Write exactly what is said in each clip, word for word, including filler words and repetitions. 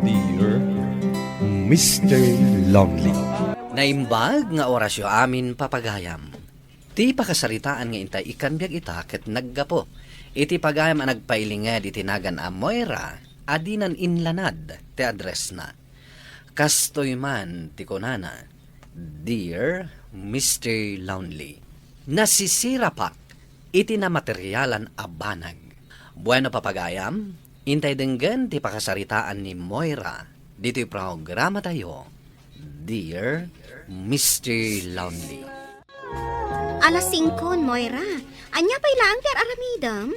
Dear Mister Lonely. Naimbag nga orasyo amin, papagayam. Ti pakasaritaan nga intay ikkan biag ita ket naggapu iti pagayam a nagpailinged iti nagan a Moira a dinan inlanad ti addressna. Kastoy man ti kunana, "Dear Mister Lonely, nasisirapak iti namaterialan a banag." Bueno, papagayam, intay denggen ti pakasaritaan ni Moira ditoy programatayo, Dear Mister Lonely. Alas singko, Moira. Ania pay laeng ti ar-aramidem?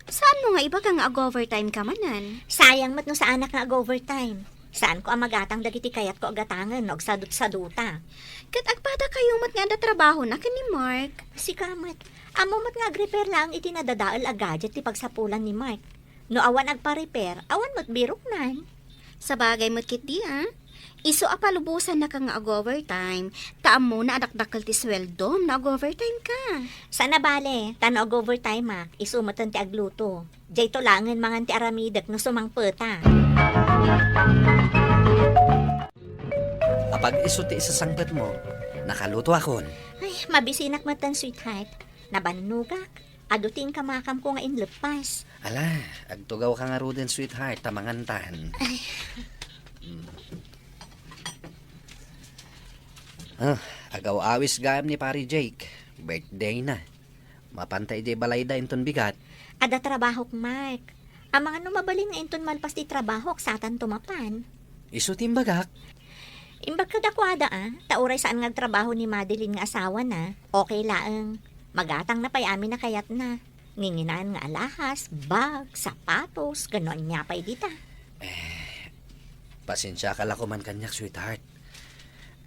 Saanmo nga ibaga nga ag-overtime ka manen? Sayang met no saanak nga ag-overtime. Saanko a magatang dagiti kayatko a gatangen no agsadutsaduta. Ket agpadakayo met nga adda trabahona ken ni Mark. Sika met, ammo met nga agrepair laeng iti nadadael a gadget ti pagsapulan ni Mark. No awan agpa-repair, awan met biroknan. Sabagay met ketdi, a. Isu a palubosannaka nga ag-overtime, ta ammona a dakdakkel ti sueldom no ag-overtime ka. Saan a bale, ta no ag-overtimeak, isu metten ti agluto. Dayto laengen mangan ti aramidek no sumangpeta. Apag isu ti isasangpetmo, nakalutoakon. Ay, mabisinak metten, sweetheart. Nabannogak. Adu ti inkamakamko nga inleppas. Ala, agtugawka ngaruden, sweetheart, ta mangantan. Ay. Mm. Ah, agaw-awis gayam ni Pare Jake. Birthday na. Mapanta idiay balayda inton bigat. Adda trabahok, Mark. Amangan no mabalin nga inton malpas ti trabahok, satanto mapan. Isu ti imbagak. Imbag kadakuada, a, ta uray saan nga agtrabaho ni Madeline nga asawana, okay laeng. Magatangna pay amin a kayatna. Nginginaen nga alahas, bag, sapatos, ken no ania pay dita. Eh, pasensiaka la koman kaniak, sweetheart.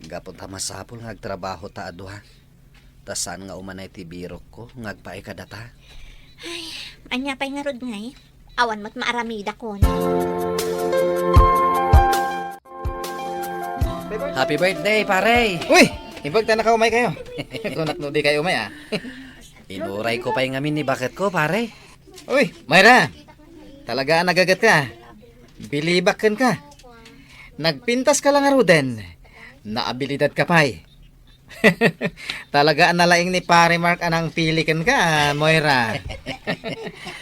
Gapu ta masapul nga agtrabaho ta a dua. Ta saan nga umanay ti birokko nga agpaay kadata. Ay, ania pay ngarud ngay? Awan met maaramidakon. Happy birthday, pare! Uy! Imbag ta nakaumay kayo. Kunak no di kayo umay, a. Inuray ko pay ngamin ni baketko, pare. Uy, Myra! Talaga a nagaget ka. Bilibak kenka. Nagpintas ka lang ngaruden. Naabilidad ka pay. Talaga a nalaing ni Pare Mark a nangpili kenka, a, Moira.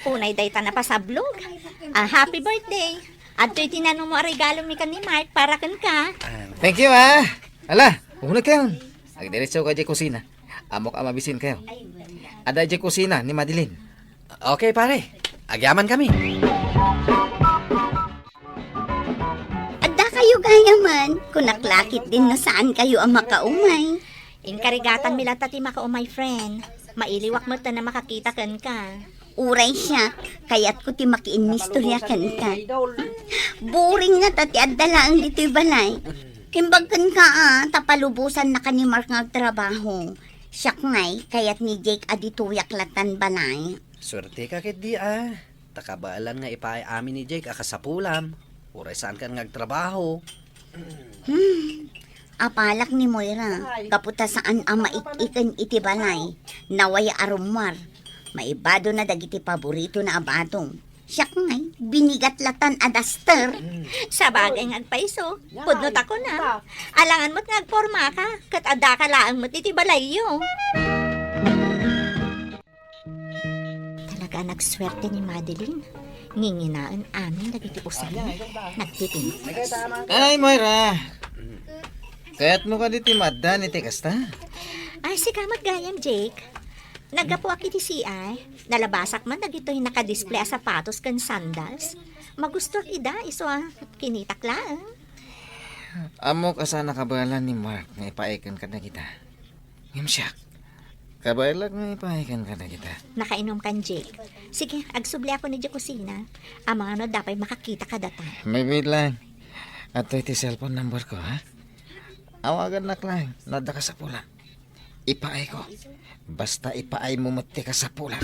Unay dayta napasablog. A, happy birthday. Adtoy ti nanumo a regalo mi ken ni Mark para kenka. Thank you, a. Ala, uneg kayon. Agdiretso ka idiay kusina. Ammok a mabisin kayo. Adda idiay kusina ni Madeline. Okay, pare. Agyaman kami. Adda kayo gayaman, kunak la ketdin no saan kayo a makaumay. Inkarigatan mi latta ti makaumay, friend. Mailiwak metten a makakita kenka. Uray siak, kayatko ti makiinnistorya kenka. Boring na ta ti adda laeng ditoy balay. Imbag kenka, a, ta palubosannaka ni Mark nga agtrabaho. Siak ngay, kayat ni Jake a ditoyak lattan balay. Suerteka ketdi, a. Ta kabaelan nga ipaay amin ni Jake a kasapulam. Uray saankan nga agtrabaho. Hmm. Apalak ni Moira, gapu ta saan a maik-iken iti balay. Nawaya a rummuar. Maibadona dagiti paboritona a badong. Siak ngay, binigat lattan a daster. Sabagay nga agpaiso, pudno ta kuna. Alangan met nga agpormaka, ket addaka laeng met iti balayyo. Talaga a nagsuerte ni Madeline. Nginginaen amin dagiti usayen. Nagtipintas. Ay, Moira! Kayatmo kadi ti maaddan iti kasta? Ay, sika met gayam, Jake. Naggapuak iti C R. Nalabasak man dagitoy nakadisplay a sapatos ken sandals. Magustoak ida, isu a kinitak laeng. Ammok a saan a kabaelan ni Mark nga ipaay kenka dagita. Ngem siak, kabaelak nga ipaay kenka dagita. Nakainumkan, Jake. Sige, agsubliakon idiay kusina. Amangan no adda pay makakita kadata. Wait, wait lang. Adtoy ti cellphone number ko, ha? Awagannak lang no adda kasapulam. Ipaayko. Basta ipaaymo met ti kasapulam.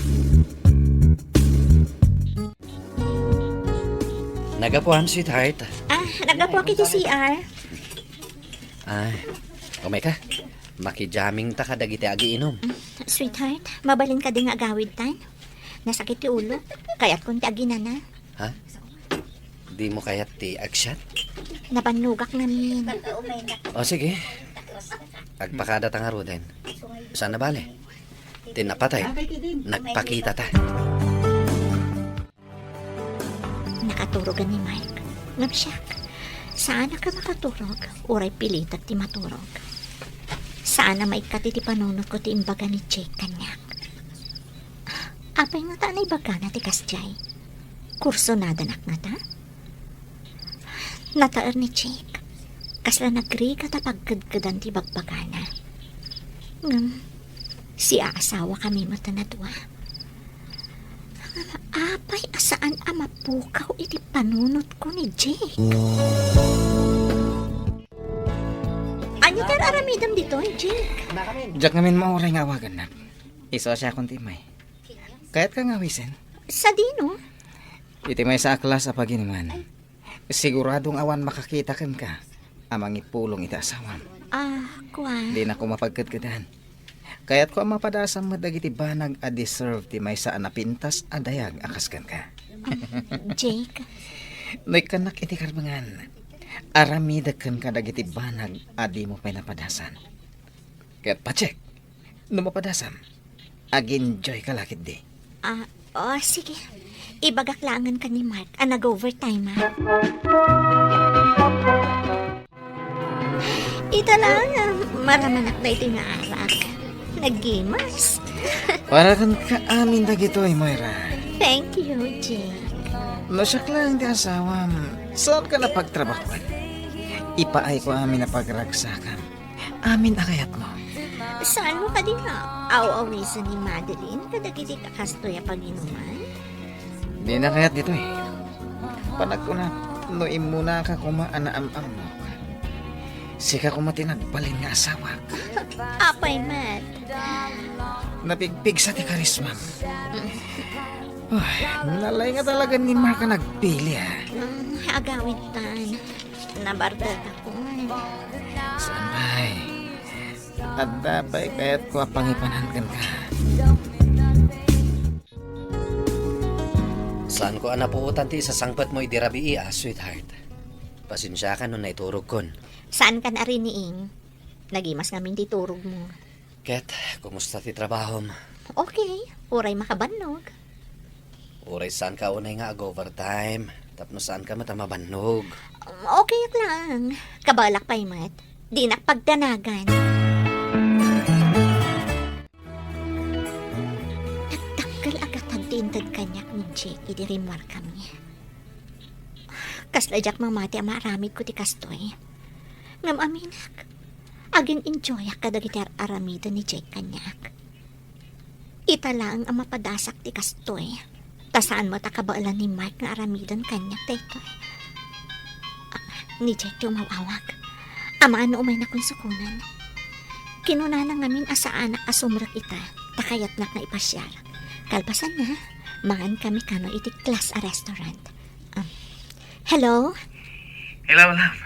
Naggapuam, sweetheart. Ah, naggapuak iti C R. Ah, umayka. Makijammingta kadagiti agiinum. Sweetheart, mabalin kadi nga agawidtan? Nasakit ti ulo. Kayatkon ti aginana. Ha? Dimo kayat ti action? Nabannogak ngamin. O, sige. Agpakadata ngaruden. Saan a bale? Ti napatay, nagpakitata. Nakaturogan ni Mike. Ngem siak, saanak a makaturog, uray pilitek ti maturog. Saan a maikkat iti panunotko ti imbaga ni Jake kaniak. Apay ngata a naibagana ti kasdiay? Kursonadanak ngata? Nataer ni Jake. Kasla nagrigat a pagkedkedan ti bagbagana. Ngem, siaasawakami met a dua. Apay a saan a mapukaw iti panunotko ni Jake? Ania ti ar-aramidem ditoy, Jake? Diak ngamin mauray nga awagannak. Isu a siakon ti immay. Kayatka nga awisen? Sadino? Iti maysa a klas a paginuman. Sigurado nga awan makakita kenka a mangipulong iti asawam. Ah, kua. Dinak koma pagkedkedan. Kayatko a mapadasam met dagiti banag a deserve ti maysa a napintas a dayag a kas kenka. Um, Jake. No ikkannak iti karbengan, aramidek kenka dagiti banag a dimo pay napadasan. Ket pacheck, no mapadasam, ag-enjoy ka la ketdi. Ah, oh, sige. Ibagak laengen ken ni Mark a nag-overtime, ah. Ita laeng, ah, maramanak daytoy nga arak. Naggimas. Para kenka amin dagitoy, Moira. Thank you, Jake. No siak laeng ti asawam, saanka a pagtrabahoan. Ipaayko amin a pagragsakam. Amin a kayatmo. Saanmo kadi nga aw-awisen ni Madeline kadagiti kakastoy a paginuman? Dina kayat ditoy. Panagkunak, no immunaka koma a naam-ammok, sika koma ti nagbalin nga asawak. Apay met? Napigpigsa ti karismam. Ay, nalaingata laeng ni Mark a nagpili, ah. Mm, agawidtan. Nabardak ako. Saan pay? Adda pay kayatko a pangipanan kenka. Saanko a napuotan ti isasangpetmo idi rabii, ah, sweetheart. Pasensiakan no naiturogkon. Saankan a riniing. Nagimas ngamin ti turogmo. Ket, kumusta ti trabahom? Okay, uray makabannog. Uray saanka unay nga ag-overtime, tapno saanka met a mabannog. Um, okay lang. Kabaelak pay met. Dinak pagdanagan. Nagdakkel a gatad ti inted kaniak ni Jake idi rimmuarkami. Kasla diak mamati a maaramidko ti kastoy. Ngem aminek, agin-enjoyak kadagiti ar-aramiden ni Jake kaniak. Ita laeng a mapadasak ti kastoy, ta saan met a kabaelan ni Mark nga aramiden kaniak daytoy. Ah, ni Jake ti umaw-awag. Amangan no umaynakon sukonen. Kinunana ngamin a saanak a sumrek ita, ta kayatnak nga ipasiar. Kalpasanna, mangankami kano iti class a restaurant. Um, hello? Hello, love.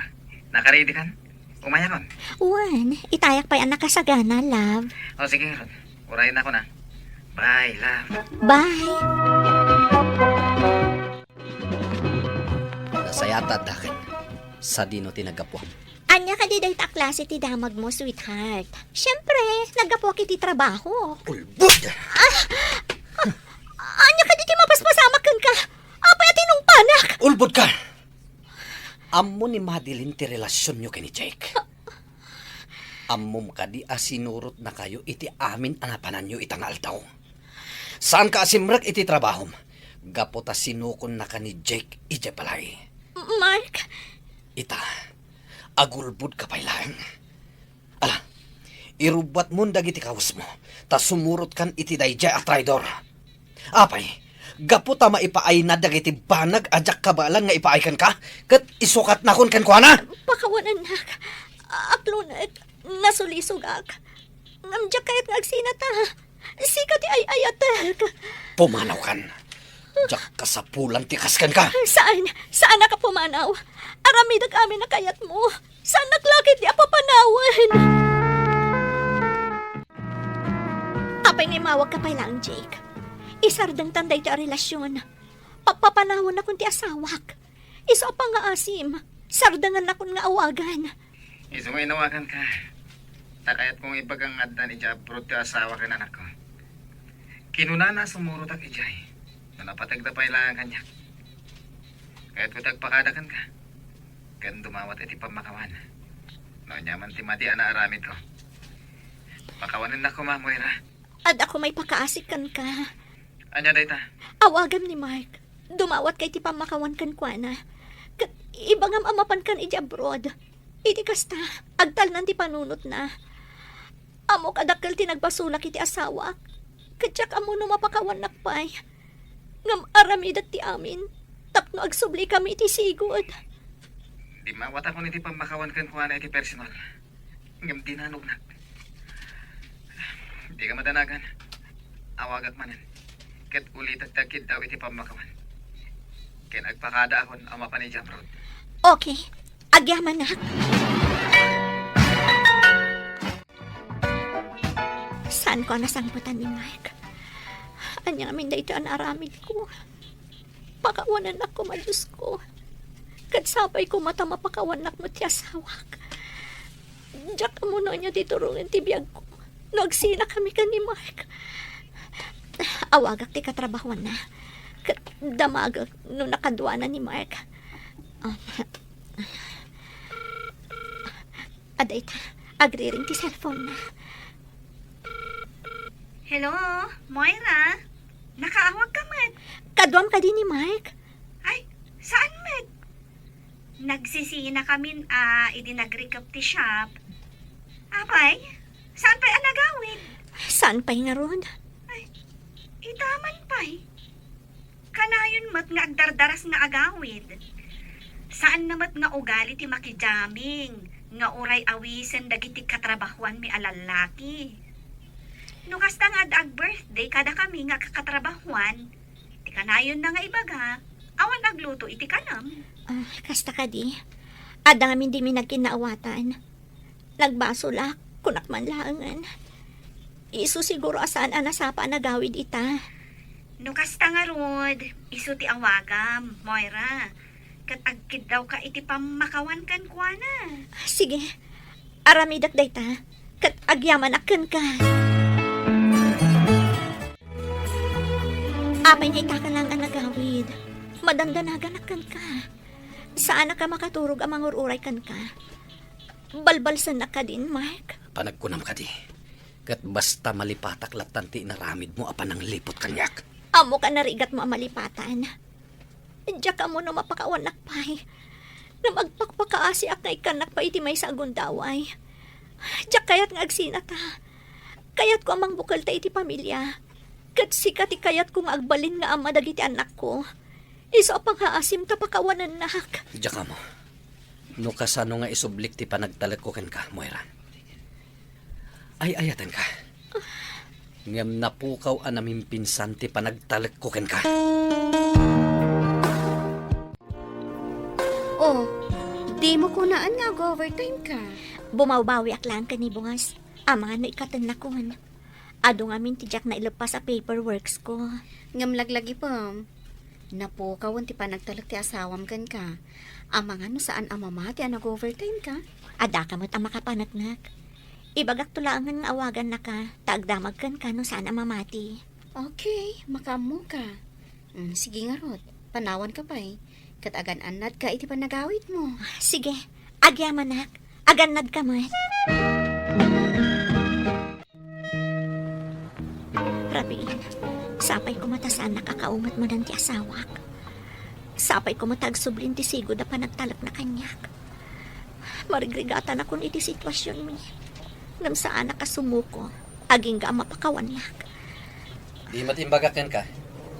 Nakaready kan? Umayakon. Wen, itayak pay a nakasagana, love. O, sige, ngarud. Urayennakon, a. Bye, love. Bye. Nasayaat ta addaken. Sadino ti naggapuam? Ania kadi dayta a klase ti damagmo, sweetheart? Siempre, naggapuak iti trabaho. Ulbod! Ah! Ah! Ania kadi ti mapaspasamak kenka? Apay a tinungpanak? Ulbodka! Ammo ni Madeline ti relasionyo ken ni Jake. Ammom kadi a sinurotnakayo iti amin a napananyo ita nga aldaw? Saanka a simrek iti trabahom gapu ta sinukonnaka ni Jake idiay balay. Mark! Ita, agulbodka pay laeng. Ala, irubbuatmon dagiti kawesmo, ta sumurotkan iti daydiay a traidor. Apay, gapu ta maipaayna dagiti banag a diak kabaelan nga ipaay kenka, ket isukatnakon kenkuana? Pakawanennak. Aklonek, nasulisogak. Ngem diak kayat nga agsina ta sika ti ay-ayatek. Pumanawkan. Diak kasapulan ti kas kenka. Saan, saanak a pumanaw. Aramidek amin a kayatmo. Saanak la ketdi a papanawen. Apay nga immawagka pay laeng, Jake? Isardengtan daytoy a relasion. Papapanawanakon ti asawak. Isu a pangngaasim, sardengannakon nga awagan. Isu nga inawaganka, ta kayatko nga ibaga nga addan idiay abroad ti asawa ken anakko. Kinunana a sumurotak idiay, no napategda pay laeng kaniak. Kayatko ti agpakada kenka, ken dumawat iti pammakawan. No aniaman ti madi a naaramidko, pakawanennak koma, Moira. Adda koma ipakaasi kenka. Ania dayta? Awagam ni Mark. Dumawatka iti pammakawan kenkuana. Ket ibagam a mapankan idiay abroad. Iti kasta, agtalnan ti panunotna. Ammok a dakkel ti nagbasolak iti asawak. Ket diak ammo no mapakawannak pay. Ngem aramidek ti amin tapno agsublikami iti sigud. Dimmawatakon iti pammakawan kenkuana iti personal. Ngem dinanognak. Dika madanagan. Awagak manen. Ket ulitek ti agkiddaw iti pammakawan. Ken agpakadaakon a mapan idiay abroad. Okay. Agyamanak. Saanko a nasangpetan ni Mark. Ania ngamin daytoy a naaramidko? Pakawanennak koma, Diosko. Ket sapay koma ta mapakawannak met ti asawak. Diak ammo no ania ti turongen ti biagko no agsinakami ken ni Mark. Awagak ti katrabahuanna. Ket damagek no nakaduana ni Mark. Um, Adda ita, agriring ti cellphone-na. Hello, Moira? Nakaawagka met? Kaduam kadi ni Mark? Ay, saan met? Nagsisinakamin a idi nagrikep ti shop. Apay, saan pay a nagawid? Saan pay ngarud? Ay, ita man pay. Kanayon met nga agdardaras nga agawid. Saanna met nga ugali ti makijaming nga uray awisen dagiti katrabahuanmi a lallaki. No kasta nga adda ag-birthday kadakami nga kakatrabahuan, ti kanayonna nga ibaga, awan agluto iti kanam. Ah, kasta kadi. Adda ngamin dimi nagkinnaawatan. Nagbasolak, kunak man laengen. Isu siguro a saan a nasapa a nagawid ita. No kasta ngarud, isu ti awagam, Moira. Ket agkiddawka iti pammakawan kenkuana. Sige, aramidek dayta, ket agyamanak kenka. Apay nga ita ka laeng a nagawid, madandanaganak kenka. Saanak a makaturog a mangur-uray kenka. Balbalsennak kadin, Mark? Panagkunam kadi, ket basta malipatak lattan ti inaramidmo a panangliput kaniak. Ammok a narigatmo a malipatan. Diak ammo no mapakawannak pay. Ngem agpakpakaasiak nga ikkannak pay iti maysa a gundaway. Diak kayat nga agsinata. Kayatko a mangbukelta iti pamilia. Ket sika ti kayatko nga agbalin nga ama dagiti annakko. Isu a pangngaasim ta pakawanennak. Diak ammo no kasano nga isublik ti panagtalekko kenka, Moira. Ay-ayatenka. Ngem napukaw a namimpinsan ti panagtalekko kenka. Oh, dimo kunaan nga ag-overtime ka? Bumawbawiak laeng ken ni boss. Amangan no ikkatennakon. Adu ngamin ti diak naileppas a paperworks ko. Ngem laglagipem, napukawen ti panagtalek ti asawam kenka. Amangan no saan a mamati a nag-overtime ka. Addaka met a makapaneknek. Ibagakto laengen nga awagannaka, ta agdamag kenka no saan a mamati. Okay, makaammoka. Mm, sige ngarud, panawanka pay. Ket agan-annadka iti panagawidmo. Sige, agyamanak. Agannadka met. Rabiin, sapay koma ta saannak a kaumet manen ti asawak. Sapay koma ta agsublin ti sigud a panagtalekna kaniak. Marigrigatanakon iti situasionmi. Ngem saanak a sumuko, agingga a mapakawannak. Di met imbagak kenka,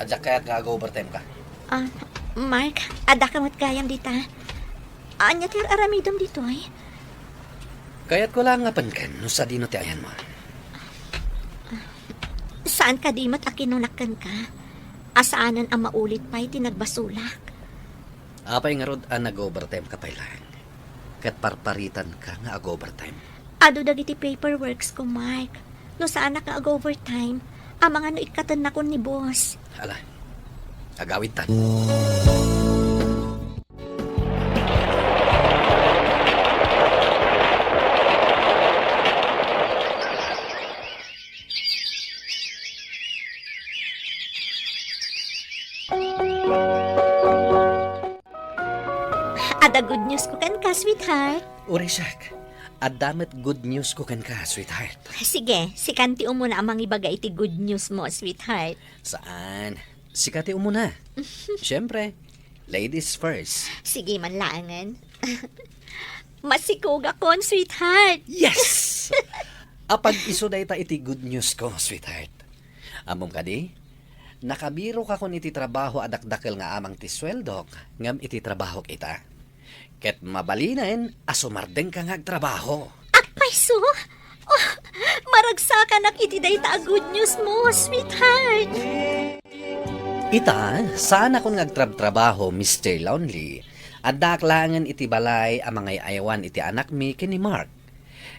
a diak kayat nga ag-overtime ka. Ah, Mark, addaka met gayam dita. Ania ti ar-aramidem ditoy? Kayatko laeng nga penken no sadino ti ayanmo. Saan kadi met a kinunak kenka a saanen a maulit pay ti nagbasolak? Apay ngarud a nag-overtime ka pay laeng, ket parparitanka nga ag-overtime? Adu dagiti paperworks ko, Mark. No saanak nga ag-overtime, amangan no ikkatennakon ni boss. Ala, agawidtan. Good news ko kenka, sweetheart. Uray siak, adda met good news ko kenka, sweetheart. Sige, sikan ti umuna a mangibaga iti good news mo, sweetheart. Saan? Sika ti umuna. Siyempre, ladies first. Sige man laengen. Masikogakon, sweetheart. Yes! Apag isu dayta iti good news ko, sweetheart. Ammom kadi? Nakabirokakon iti trabaho a dakdakel nga amang ti sueldok, ngem iti trabahok ita, ket mabalinen a sumardengka nga agtrabaho. Apay su? Oh, maragsakanak iti dayta a good news mo, sweetheart. Ita, saanakon nga agtrabtrabaho, Mister Lonely. Addaak laengen iti balay a mangay-ayawan iti anakmi ken ni Mark.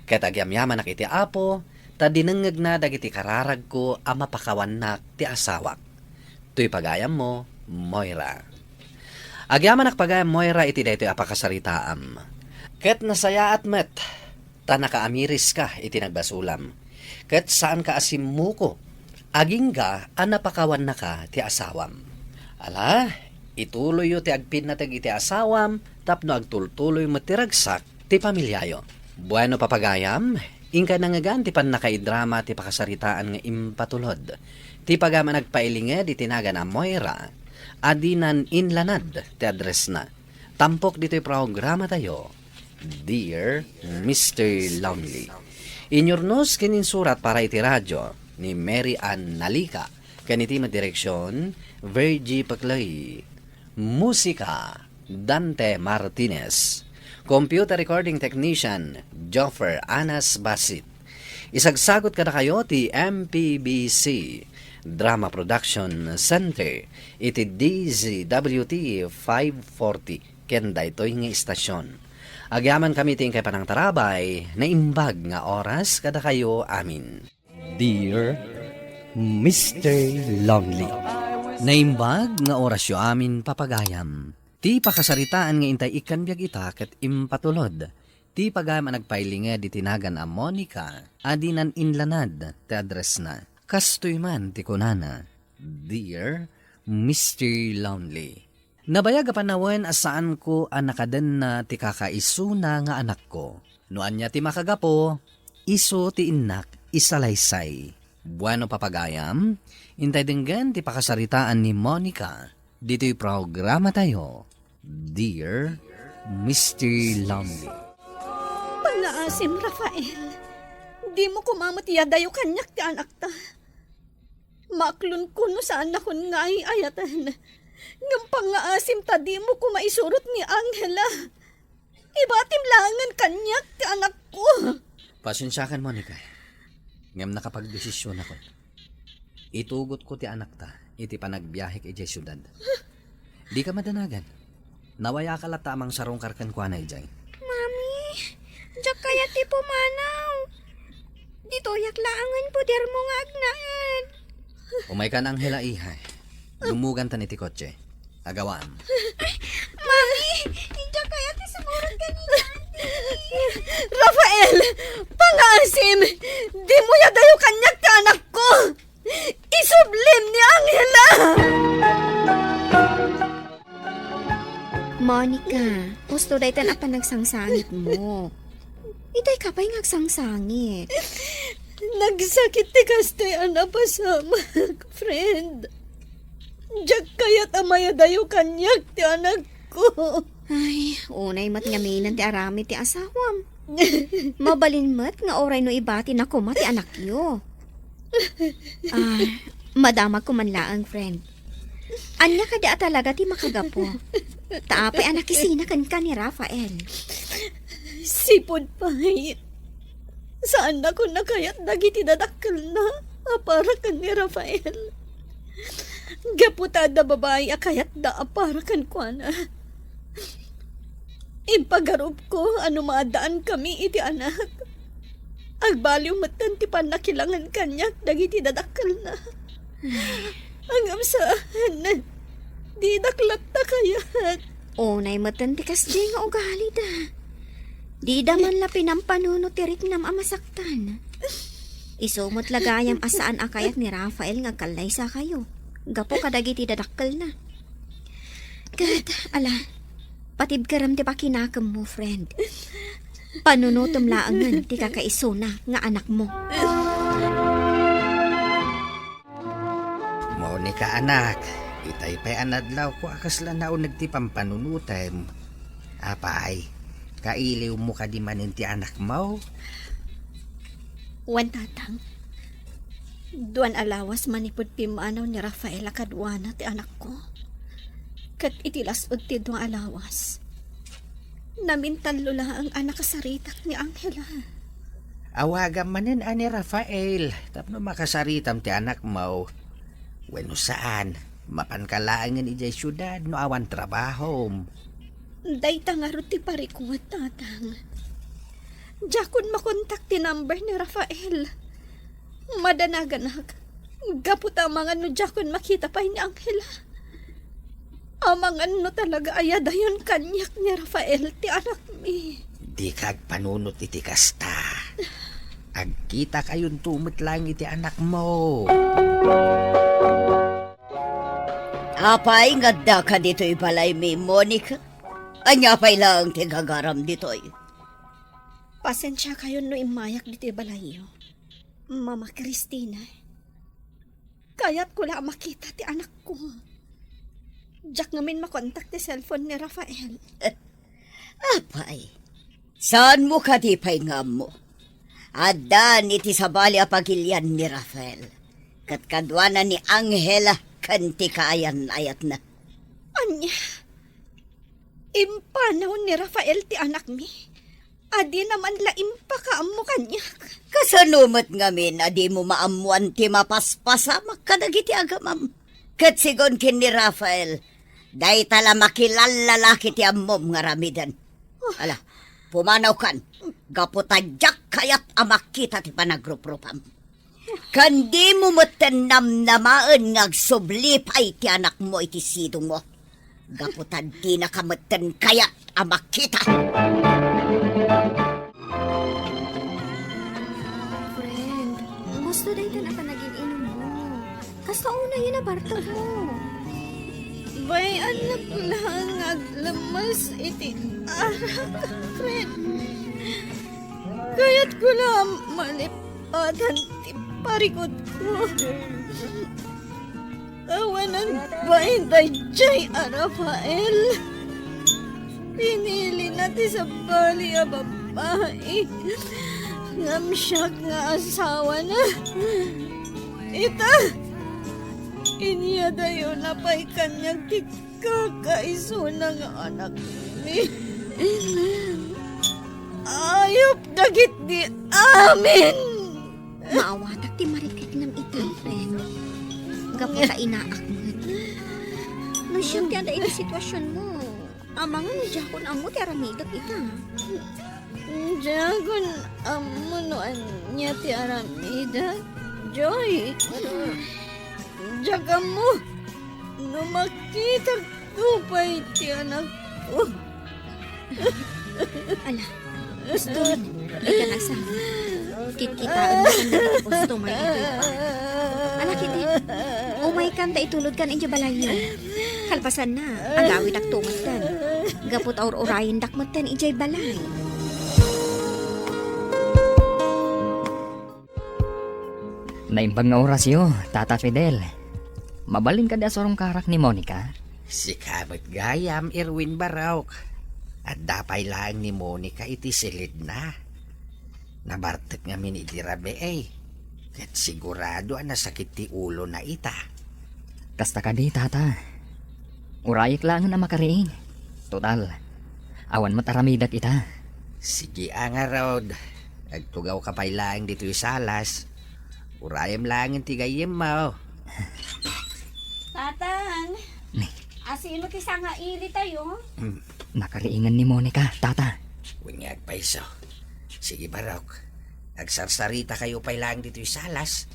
Ket agyamyamanak iti Apo, ta dinengngegna dagiti kararagko a mapakawannak ti asawak. Toy pagayammo, Moira. Agyamanak pagayam, Moira, iti daytoy a pakasaritaam. Ket nasayaat met, ta nakaamiriska iti nagbasolam. Ket saanka a simmuko, agingga a napakawannaka ti asawam. Ala, ituloyyo ti agpinnateg iti asawam tapno agtultuloy met ti ragsak ti pamiliayo. Bueno, papagayam, inkay nangngegan ti pannakaidrama ti pakasaritaan nga impatulod. Ti pagayam a nagpailinged iti nagan a Moira, a dinan inlanad ti addressna. Tampok ditoy programatayo, Dear Mister Lonely. Inyurnos ken insurat para iti radio ni Mary Ann Nalica, ken iti met direksion, Virgie Paclay. Musika, Dante Martinez. Computer recording technician, Joffer Anas Basit. Isagsagot kadakayo ti M P B C Drama Production Center iti D Z W T five forty ken daytoy nga istasyon. Agyamankami ti inkay panangtarabay, naimbag nga oras kadakayo amin. Dear Mister Lonely. Naimbag nga orasyo amin, papagayam. Ti pakasaritaan nga intay ikkan biag ita ket impatulod. Ti pagayam a nagpailinged iti nagan a Monica a dinan inlanad ti addressna. Kastoy man ti kunana, Dear Mister Lonely. Nabayag a panawen a saanko a nakadenna ti kakaisuna nga anakko. No ania ti makagapu, isu ti innak isalaysay. Bueno, papagayam, intay denggen ti pakasaritaan ni Monica ditoy programatayo, Dear Mister Lonely. Pangngaasim, Rafael. Dimo koma met iyadayo kaniak ti anakta. Maaklonko no saannakon nga ay-ayaten. Ngem pangngaasim ta dimo koma isurot ni Angela. Ibatim laengen kaniak ti anakko. Pasensiakan, Monica. Ngem nakapagdesisionakon. Itugotko ti anakta iti panagbiahek idiay siudad. Dika madanagan. Nawayaka latta a mangsarungkar kenkuana idiay. Mami, diak kayat ti pumanaw. Ditoyak laengen podermo nga agnaed. Umaykan, Angela, iha. Lumugantan iti kotse. Agawam. Mami, diak kayat ti sumurot ken ni Daddy. Rafael, pangngaasim, dimo iyadayo kaniak ti anakko. Isublim ni Angela! Monica, husto daytan a panagsangsangitmo. Itay ka pay nga agsangsangit. Nagsakit ti kastoy a napasamak, friend. Diak kayat a mayadayo kaniak ti anakko. Ay, unay met ngamin ti aramid ti asawam. Mabalin met nga uray no ibati na koma ti anakyo. Ah, madamagko man laeng, friend. Ania kadi a talaga ti makagapu? Ta apay a nakisina kenka ni Rafael? Sipud pay, saannakon a kayat dagiti dadakkelna a para ken ni Rafael. Gapu ta adda babai a kayatda a para kenkuana. Impagarupko a no maaddaankami iti anak, agbaliw metten ti pannakilangen kaniak dagiti dadakkelna. Ngem saan, didak latta kayat. Unay metten ti kasdiay nga ugalida. Dida man la pinampanunot ti riknam a masaktan. Isu met la gayam a saan a kayat ni Rafael nga agkallaysakayo gapu kadagiti dadakkelna. Ket, ala, Patibkerem ti pakinakemmo, friend. Panunotem laengen ti kakaisuna nga anakmo. Monica, anak, itay pay a nadlawko a kasla nauneg ti pampanunotem. Apay, kailiwmo kadi manen ti anakmo? Wen, Tatang. Duan a lawas manipud pimmanaw ni Rafael a kaduana ti anakko. Ket iti las-ud ti dua a lawas, namintallo laeng a nakasaritak ni Angela. Awagam manen a ni Rafael tapno makasaritam ti anakmo. Wenno saan, mapanka laengen idiay siudad no awan trabahom. Dayta ngarud ti parikuet, Tatang. Diakon makontak ti number ni Rafael. Madanaganak. Gapu ta amangan no diakon makita pay ni Angela. Amangan no talaga ayadayon kaniak ni Rafael ti anakmi. Dika agpanunot iti kasta. Agkitakayonto met laeng iti anakmo. Apay nga addaka ditoy balaymi, Monica? Ania pay laeng ti gagaram ditoy? Pasensiakayon no immayak ditoy balayyo, Mama Cristina. Kayatko la a makita ti anakko. Diak ngamin makontak ti cellphone ni Rafael. Apay, saanmo kadi pay nga ammo? Addan iti sabali a pagilian ni Rafael, ket kaduana ni Angela ken ti kaayan-ayatna. Ania? Impanaw ni Rafael ti anakmi? Adina man la impakaammo kaniak? Kasano met ngamin a dimo maammuan ti mapaspasamak kadagiti agamam? Ket sigun ken ni Rafael, dayta la makilallalaki ti ammom nga aramiden. Ala, pumanawkan, gapu ta diak kayat a makita ti panagruprupam. Ken dimo metten namnamaen nga agsubli pay ti anakmo iti sidongmo, gapu ta dinaka metten kayat a makita. Friend, gusto daytan a panagin-inummo. Kasta unayen a bartokmo. Bay-annak laeng nga aglemmes iti arak, friend. Kayatko la a malipatan ti parikutko. Awanan pay daydiay a Rafael. Pinilina ti sabali a babbai. Ngem siak nga asawana. Ita, inyadayona pay kaniak ti kakaisuna nga anakmi. Ayup dagiti amin! Maawatak ti marikritnam ita, friend. Gapu ta inaak met. No siak ti adda iti situasionmo, amangan no diakon ammo ti aramidek ita. Diakon ammo no ania ti aramidek, Joy. Diak ammo no makitak Upay ti anakko. Ala, gusto, di ka nagsabi. Kitkitaenmo kanda dagiti customer ditoy bar. Ala, kiti, umaykan ta itulodkan idiay balayyo. Kalpasanna, agawidakto metten. Gapu ta ur-urayendak metten idiay balay. Naimbag nga orasyo, Tata Fidel. Mabalin kadi a surungkarak ni Monica? Sika met gayam, Erwin Barok. Adda pay laeng ni Monica iti silidna. Nabartek ngamin idi rabii, ket sigurado a nasakit ti ulona ita. Kasta kadi, Tata. Urayek laengen a makariing. Total, awan met aramidek ita. Sige a ngarud, agtugawka pay laeng ditoy salas. Urayem laengen ti gayyemmo. Tatang, ni, asino ti sangaili tayo? Hmm. Nakariingen ni Monica, Tata. Wen nga agpayso. Sige, Barok. Agsarsarita kayo pay laeng ditoy salas.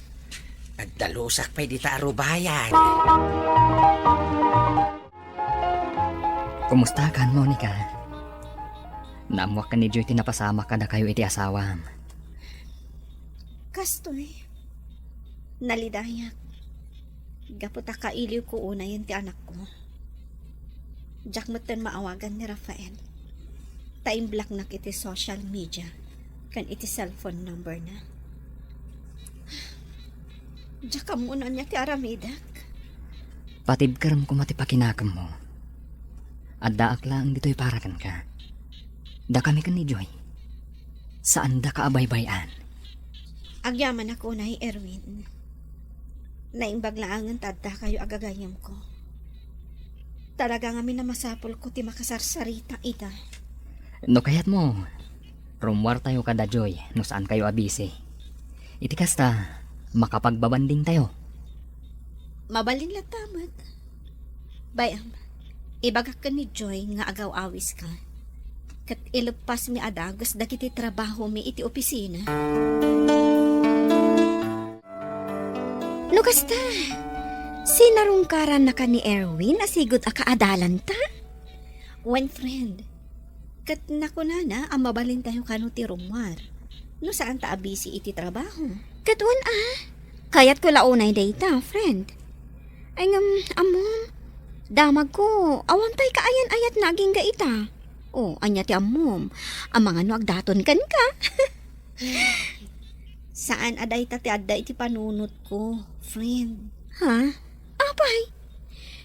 Agdalusak pay dita a rubayan. Kumustakan, Monica? Naammoak ken ni Joy ti napasamak kadakayo iti asawam. Kastoy, nalidayak. Gapu ta kailiwko unayen ti anakko. Diak metten maawagan ni Rafael. Ta imblocknak iti social media ken iti cellphone number na. Diak ammo no ania ti aramidek. Patibkerem koma ti pakinakemmo. Addaak laeng ditoy para kenka. Dakami ken ni Joy. Saandaka a baybay-an. Agyamanak unay, Erwin. Naimbag laengen ta addakayo a gagayyemko. Talaga ngamin a masapulko ti makasarsarita ita. No kayatmo, rummuartayo kada Joy no saankayo a busy. Iti kasta, makapagbabandingtayo. Mabalin latta met. Bay-am, ibagak ken ni Joy nga agaw-awiska. Ket ileppasmi a dagus dagiti trabahomi iti opisina. No kasta, sinarungkarannaka ni Erwin a sigud a kaadalanta? Wen, friend. Ket nakunana a mabalintayo kano ti rummuar no saanta a busy iti trabaho. Ket wen a, kayatko la unay dayta, friend. Ay ngem, ammom, damagko, awan pay kaayan-ayatna agingga ita. O, ania ti ammom? Amangan no agdaton kenka. Saan a dayta ti adda iti panunotko, friend. Ha? Apay?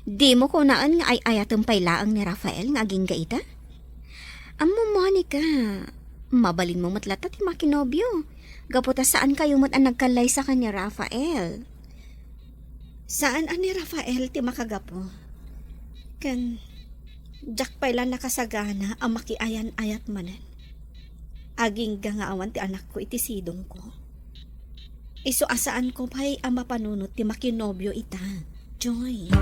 Dimo kunaen nga ay-ayatem pay laeng ni Rafael nga agingga ita? Ammom, Monica, mabalinmo met latta ti makinobio, gapu ta saankayo met a nagkallaysa ken ni Rafael. Saan a ni Rafael ti makagapu. Ken diak pay la nakasagana a makiayan-ayat manen. Agingga nga awan ti anakko iti sidongko. Isu a saanko pay a mapanunot ti makinobio ita, Joy.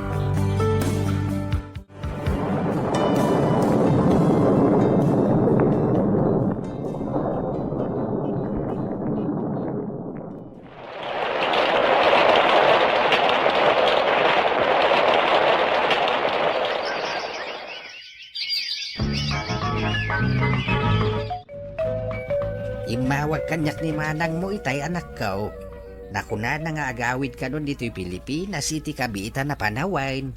Immawag kaniak ni manangmo itay, anakko. Nakunana nga agawid kanon ditoy Pilipinas iti kabiitan a panawen.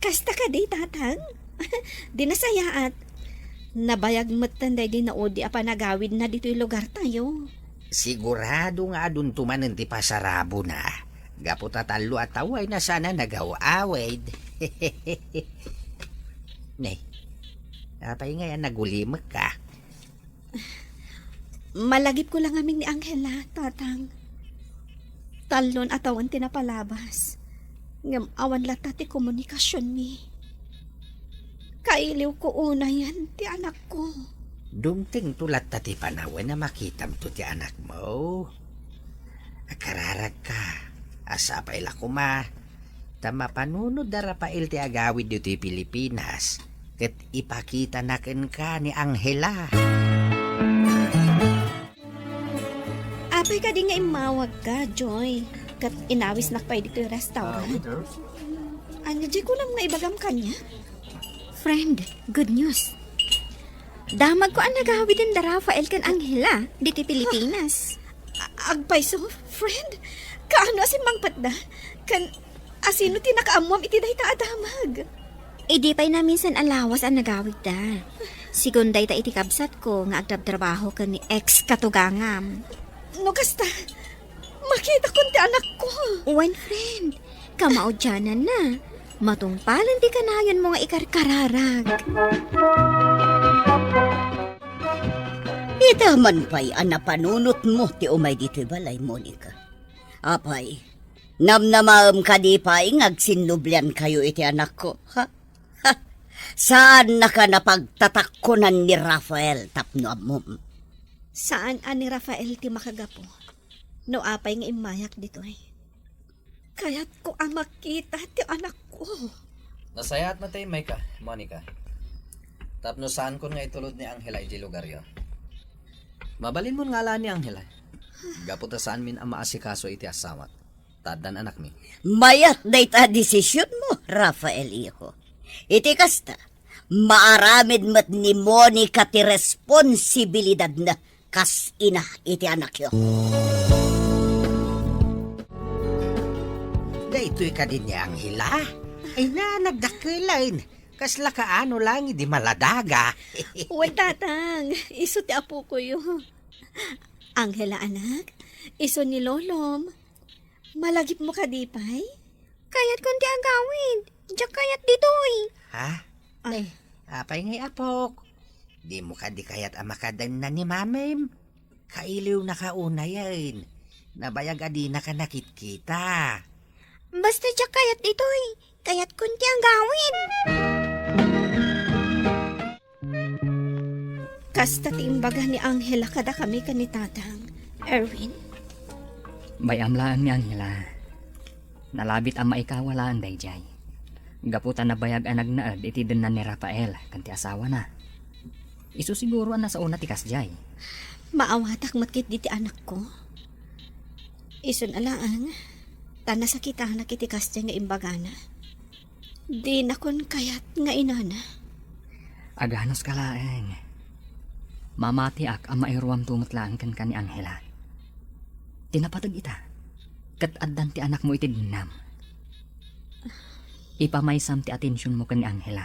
Kasta kadi, Tatang? Di nasayaat. Nabayag metten daydi naudi a panagawidna ditoy lugartayo. Sigurado nga adunto manen ti pasarabona. Gapu ta tallo a tawen a saan a nagaw-awid. Ne, apay ngay a nagulimekka? Malagipko la ngamin ni Angela, Tatang. Tallon a tawen ti napalabas. Ngem awan latta ti komunikasionmi. Kailiwko unayen ti anakko. Dumtengto latta ti panawen a makitamto ti anakmo. Akararagka a sapay la koma ta mapanunot da Rafael ti agawid ditoy Pilipinas ket ipakitana kenka ni Angela. Apay kadi nga immawagka, Joy? Ket inawisnak pay ditoy restaurant. Ania diay kunam nga ibagam kaniak? Friend, good news. Damagko a nagawiden da Rafael ken Angela ditoy Pilipinas. A-, agpayso, friend? Kaano a simmangpetda? Ken asino ti nakaammuam iti dayta a damag? Idi pay naminsan a lawas a nagawidda. Sigun dayta iti kabsatko nga agtrabtrabaho ken ni ex katugangam. No kasta, makitakon ti anakko. Wen, friend, kamaudiananna, matungpalen ti kanayonmo nga ikarkararag. Ita man pay a napanunotmo ti umay ditoy balay, Monica. Apay, namnamaem kadi pay nga agsinnubliankayo iti anakko, ha? Ha? Saannaka napagtatakkonan ni Rafael tapno ammom. Saan a ni Rafael ti makagapu no apay nga immayak ditoy. Kayatko a makita ti anakko. Nasayaat met ta immayka, Monica. Tapno saankon nga itulod ni Angela idiay lugaryo. Mabalinmon nga alaen ni Angela. Gapu ta saanmin a maasikaso iti asawak. Ta addan anakmi. Mayat dayta a desisionmo, Rafael, iho. Iti kasta, maaramid met ni Monica ti responsibilidadna kas ina iti anakyo. Daytoy kadi ni Angela? Ay na, nagdakkelen. Kasla kaano lang idi maladaga. Wen, Tatang, isu ti apokoyo. Angela, anak, isu ni Lolom. Malagipmo kadi pay? Kayatkon ti agawid. Diak kayat ditoy. Ha? Ah. Ay, apay ngay, apok? Dimo kadi kayat a makadenna ni mamim? Kailiwnaka unayen. Nabayag a dinaka nakitkita. Basta diak kayat ditoy. Kayatkon ti agawid. Kasta ti imbaga ni Angela kadakami ken ni Tatang, Erwin. Bay-am laeng ni Angela. Nalabit a maikawa laeng daydiay. Gapu ta nabayag a nagnaed iti denna ni Rafael ken ti asawana. Isu siguro a nasaona ti kasdiay. Maawatak met ketdi ti anakko. Isun a laeng, ta nasakitanak iti kasdiay nga imbagana. Dinakon kayat nga inana. Aganuska laeng. Mamatiak a mairuamto met laeng kenka ni Angela. Ti napateg ita, ket addan ti anakmo iti dennam. Ipamaysam ti atensionmo ken ni Angela.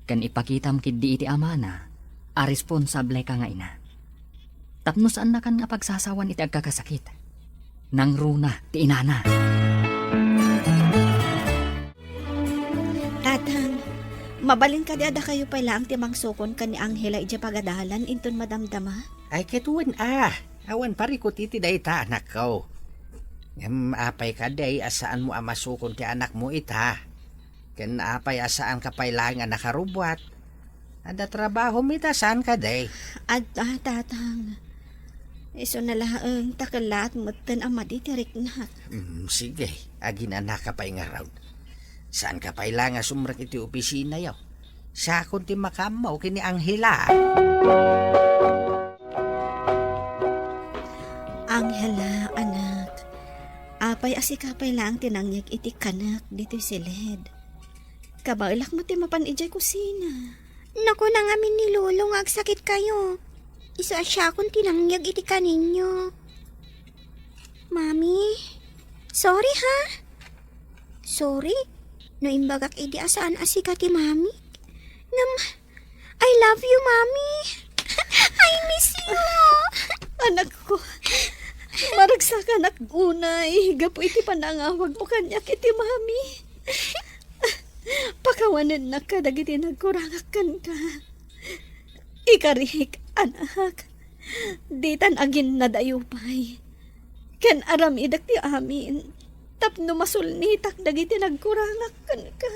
Ken ipakitam ketdi iti amana a responsableka nga ina. Tapno saannakan nga pagsasawan iti agkakasakit. Nangruna ti inana. Tatang, mabalin kadi a dakayo pay laeng ti mangsukon ken ni Angela idiay pagadalan inton madamdama? Ay, ket wen a, awan parikut iti dayta, anakko. Ngem apay kadi a saanmo a masukon ti anakmo ita? Ken apay a saanka pay laeng a nakarubbuat? Adda trabahom ita, saan kadi? Adda, Tatang. Isuna laeng ta kellaat metten a madi ti riknak. Mm, sige, aginanaka pay ngarud. Saanka pay laeng a sumrek iti opisinayo. Siakon ti makaammo ken ni Angela. Angela, anak, apay a sika pay laeng ti nangyeg iti kanek ditoy siled? Kabaelak met ti mapan idiay kusina. Nakuna ngamin ni Lolo nga agsakitkayo. Isu a siakon ti nangyeg iti kaninyo. Mami, sorry ha. Sorry no imbagak idi a saan a sika ti Mami. Ngem, I love you, Mami. I miss you. Anakko, maragsakanak unay gapu iti panangawagmo kaniak iti Mami. Pakawanennak kadagiti nagkurangak kenka. Ikarik, anak, ditan aginnadayo pay. Ken aramidek ti amin tapno masulnitak dagiti nagkurangak kenka.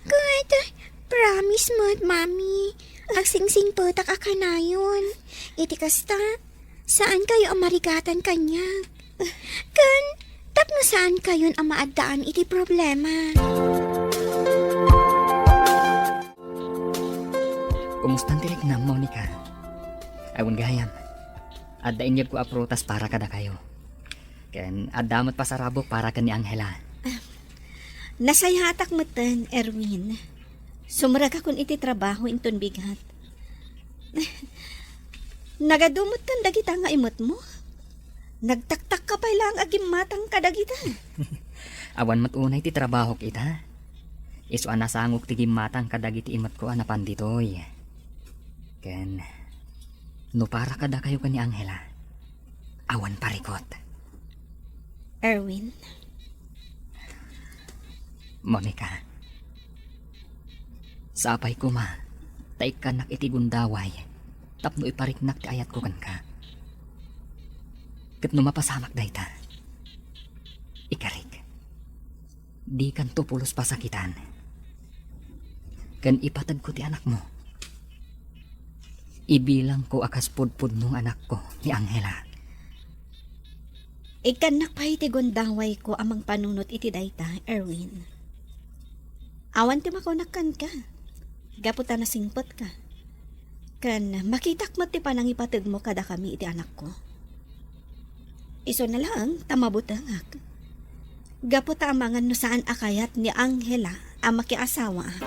Ket, promise met, Mami, agsingsingpetak a kanayon. Iti kasta, saankayo a marigatan kaniak. Ken, tapno saankayon a maaddaan iti problema. Kumustan ti riknam, Monica? Awan gayam. Adda inyegko a prutas para kadakayo. Ken adda met pasarabok para ken ni Angela. Nasayatak metten, Erwin. Sumrekakon iti trabaho inton bigat. Nagadu metten dagita nga imetmo? Nagtaktakka pay laeng a gimmatang kadagita. Awan met unay ti trabahok ita. Isu a nasangok ti gimmatang kadagiti imetko a napan ditoy. Ken no para kadakayo ken ni Angela, awan parikut. Erwin. Monica, sapay koma ta ikkannak iti gundaway tapno ipariknak ti ayatko kenka. Ket no mapasamak dayta, ikarik, dikanto pulos pasakitan. Ken ipatedko ti anakmo. Ibilangko a kas pudpudno nga anakko ni Angela. Ikkannak pay ti gundawayko a mangpanunot iti dayta, Erwin. Awan ti makunak kenka, gapu ta nasingpetka. Ken makitak met ti panangipategmo kadakami iti anakko. Isuna laeng ta mabutengak. Gapu ta amangan no saan a kayat ni Angela a makiasawaak.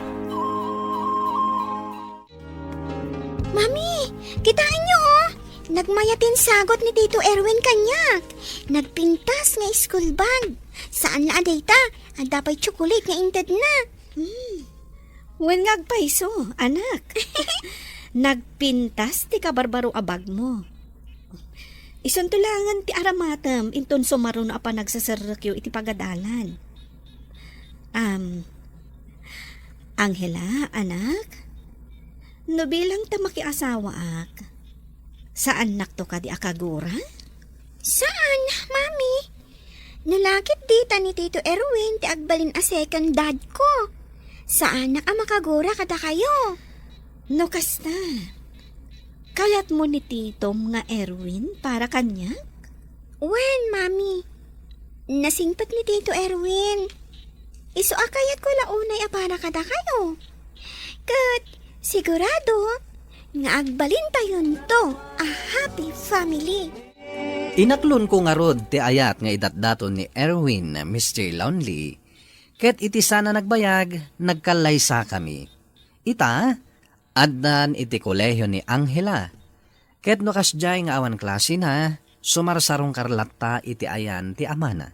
Mami, kitaenyo, oh! Nagmayaten sagut ni Tito Erwin kaniak. Nagpintas nga school bag. Saan la a dayta, adda pay tsokolate nga intedna. Hmm. Wen nga agpayso, anak. Nagpintas ti kabarbaro a bagmo. Isunto laengen ti aramatem inton sumaruno a panagseserrekyo iti pagadalan. Am, Angela, anak, no bilang ta makiasawaak, saannakto kadi a kagura? Saan, Mami? No la ket dita ni Tito Erwin ti agbalin a second dad ko. Saanak a makagura kadakayo. No kasta, kayatmo ni Titom nga Erwin para kaniak? Wen, Mami. Nasingpet ni Tito Erwin. Isu a kayatko la unay a para kadakayo. Ket sigurado nga agbalintayonto a happy family. Inaklonko ngarud ti ayat nga idatdaton ni Erwin, Mister Lonely, ket iti saan a nagbayag, nagkallaysakami. Ita, addan iti kolehio ni Angela, ket no kasdiay nga awan klasena, sumarsarungkar latta iti ayan ti amana.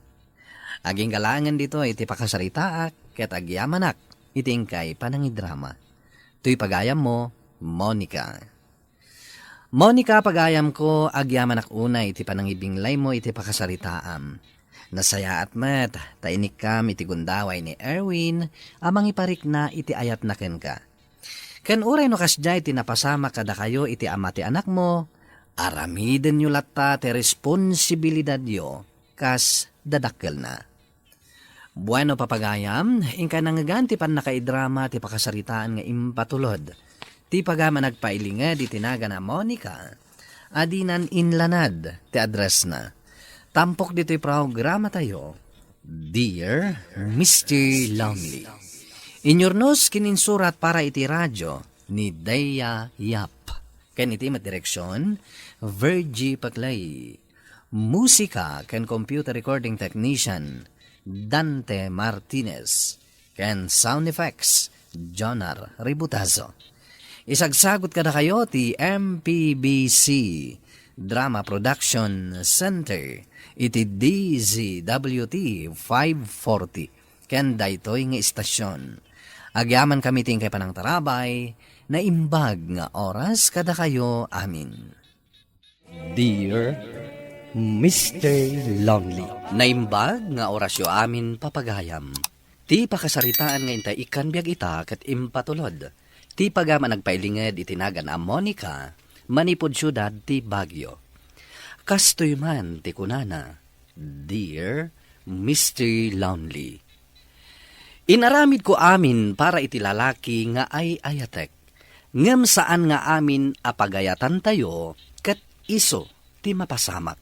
Agingga laengen ditoy ti pakasaritaak ket agyamanak iti inkay panangidrama. Toy pagayammo, Monica. Monica, pagayamko, agyamanak unay iti panangibinglaymo iti pakasaritaam. Nasayaat met ta inikkam iti gundaway ni Erwin a mangiparikna iti ayatna kenka. Ken uray no kasdiay ti napasamak kadakayo iti ama ti anakmo, aramidenyo latta ti responsibilidadyo kas dadakkelna. Bueno, papagayam, inka nangngegan ti pannakaidrama ti pakasaritaan nga impatulod. Ti pagayam a nagpailinged iti nagan a Monica, a dinan inlanad ti addressna. Tampok ditoy programatayo, Dear Mister Lonely. Inyurnos ken insurat para iti radyo ni Dea Yap. Ken iti met direksion, Virgie Paclay. Musika ken computer recording technician, Dante Martinez. Ken sound effects, Jonar Ributazo. Isagsagut kadakayo ti M P B C Drama Production Center iti D Z W T five forty. Ken daytoy nga istasyon, agyamankami ti inkay panangtarabay, naimbag nga oras kadakayo amin. Dear Mister Lonely. Naimbag nga orasyo amin, papagayam. Ti pakasaritaan nga intay ikkan biag ita ket impatulod. Ti pagayam a nagpailinged iti nagan a Monica, manipud siudad ti Baguio. Kastoy man ti kunana, Dear Mister Lonely. Inaramidko amin para iti lalaki nga ay-ayatek, ngem saan nga amin a pagayatantayo ket isu ti mapasamak.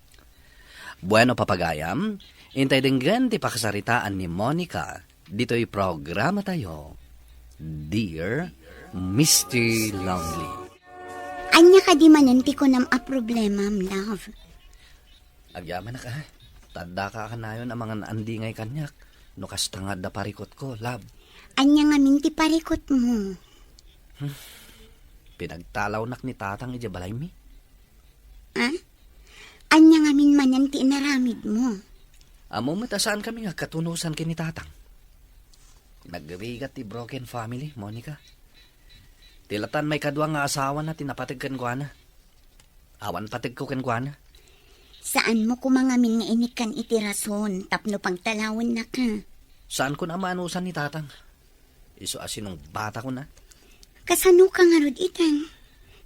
Bueno, papagayam, intay denggen ti pakasaritaan ni Monica ditoy programatayo, Dear Mister Lonely. Ania kadi manen ti kunam a problemam, love? Agyamanak, a. Ta addaka a kanayon a mangan-andingay kaniak, no kasta nga adda parikutko, love. Ania ngamin ti parikutmo? Hmm. Pinagtalawnak ni Tatang idiay balaymi. Ah? Ania ngamin manen ti inaramidmo? Ammom met a saankami nga agkatunosan ken ni Tatang. Nagrigat ti broken family, Monica. Ti latan maikadua nga asawana ti napateg kenkuana. Awan pategko kenkuana. Saanmo koma ngamin nga inikkan iti rason tapno pagtalawennaka? Saankon a maanusan ni Tatang. Isu a sinungbatakon a. Kasanoka ngarud itan?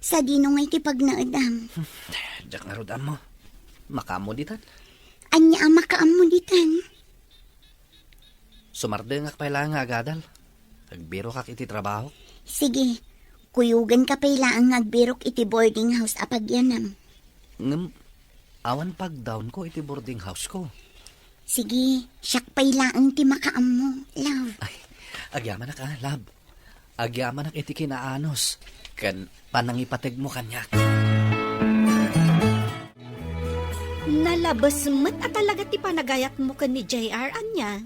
Sadino ngay ti pagnaedam? Diak ngarud ammo. Makaammo ditan? Ania a makaammo ditan? Sumardengak pay laeng nga agadal. Agbirokak iti trabahok. Sige, kuyogenka pay laeng nga agbirok iti boarding house a pagyanam. Ngem, awan pagdawnko iti boarding house ko. Sige, siak pay laeng ti makaammo, love. Ay, agyamanak a, love. Agyamanak iti kinaanus ken panangipategmo kaniak. Nalabes met a talaga ti panagayatmo ken ni J R, ania?